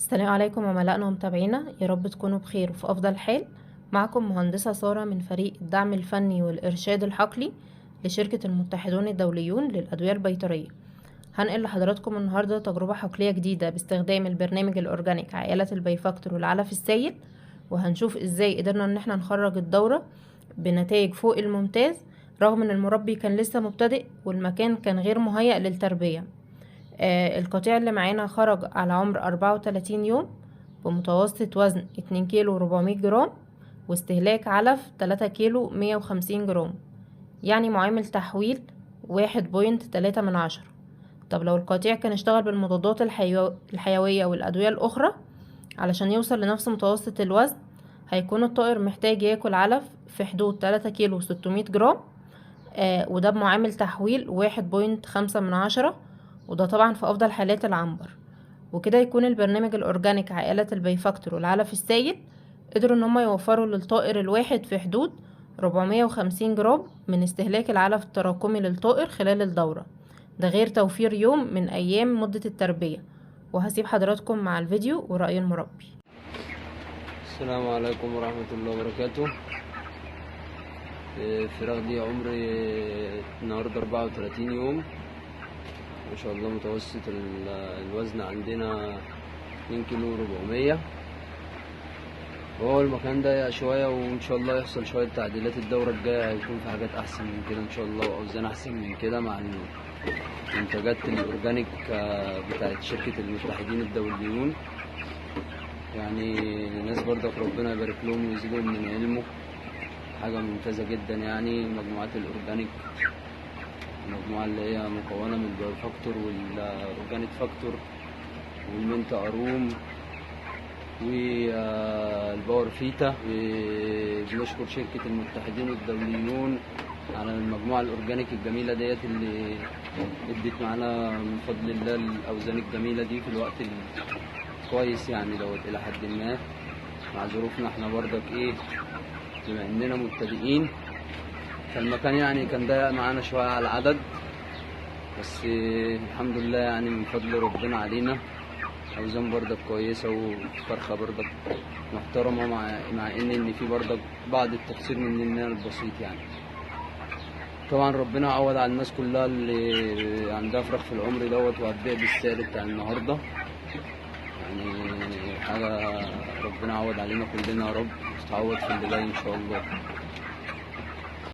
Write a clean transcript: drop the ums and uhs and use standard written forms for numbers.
السلام عليكم عملائنا ومتابعينا، يا رب تكونوا بخير وفي أفضل حال. معكم مهندسة سارة من فريق الدعم الفني والإرشاد الحقلي لشركة المتحدون الدوليون للأدوية البيطرية. هنقل لحضراتكم النهاردة تجربة حقلية جديدة باستخدام البرنامج ال organic عائلة البيفاكتور والعلف السائل، وهنشوف ازاي قدرنا ان احنا نخرج الدورة بنتائج فوق الممتاز رغم ان المربي كان لسه مبتدئ والمكان كان غير مهيأ للتربية. القطيع اللي معانا خرج على عمر 34 يوم بمتوسط وزن 2 كيلو 400 جرام واستهلاك علف 3 كيلو 150 جرام، يعني معامل تحويل 1.3 من 10. طب لو القطيع كان اشتغل بالمضادات الحيوية والأدوية الأخرى علشان يوصل لنفس متوسط الوزن، هيكون الطائر محتاج ياكل علف في حدود 3 كيلو 600 جرام، وده بمعامل تحويل 1.5 من 10، وده طبعا في أفضل حالات العنبر. وكده يكون البرنامج ال organic عائلة البيفاكتور والعلف السائل قدروا إن هما يوفروا للطائر الواحد في حدود 450 جرام من استهلاك العلف التراكمي للطائر خلال الدورة، ده غير توفير يوم من أيام مدة التربية. وهسيب حضراتكم مع الفيديو ورأي المربي. السلام عليكم ورحمة الله وبركاته. الفراخ دي عمري النهاردة 34 يوم ما شاء الله. متوسط الوزن عندنا 2 كيلو 400. وهو المكان ضيق شوية، وإن شاء الله يحصل شوية تعديلات الدورة الجاية، هيكون في حاجات أحسن من كده إن شاء الله وأوزان أحسن من كده مع المنتجات ال organic بتاعت شركة المتحدين الدوليون. يعني الناس برضك ربنا يبارك لهم ويزيدهم من علمه، حاجة ممتازة جدا. يعني مجموعات ال organic، المجموعة اللي هي مكونة من البايو فاكتور وال organic factor والمنت أروم والباور فيتا. بنشكر شركة المتحدين الدوليون على المجموعة ال organic الجميلة ديت اللي ادت معانا من فضل الله الأوزان الجميلة دي في الوقت الكويس، يعني دوت إلى حد ما مع ظروفنا احنا برضك ايه بما اننا مبتدئين، فالمكان يعني كان ضيق معانا شوية على العدد، بس الحمد لله يعني من فضل ربنا علينا أوزان برضك كويسة وفرخة برضك محترمة، مع إن في برضك بعض التقصير مننا البسيط يعني. طبعا ربنا عوض على الناس كلها اللي عندها فراخ في العمر دوت وهتبيع بالسعر بتاع النهارده، يعني حاجة ربنا عوض علينا كلنا يا رب، وتتعوض في اللي جاي إن شاء الله.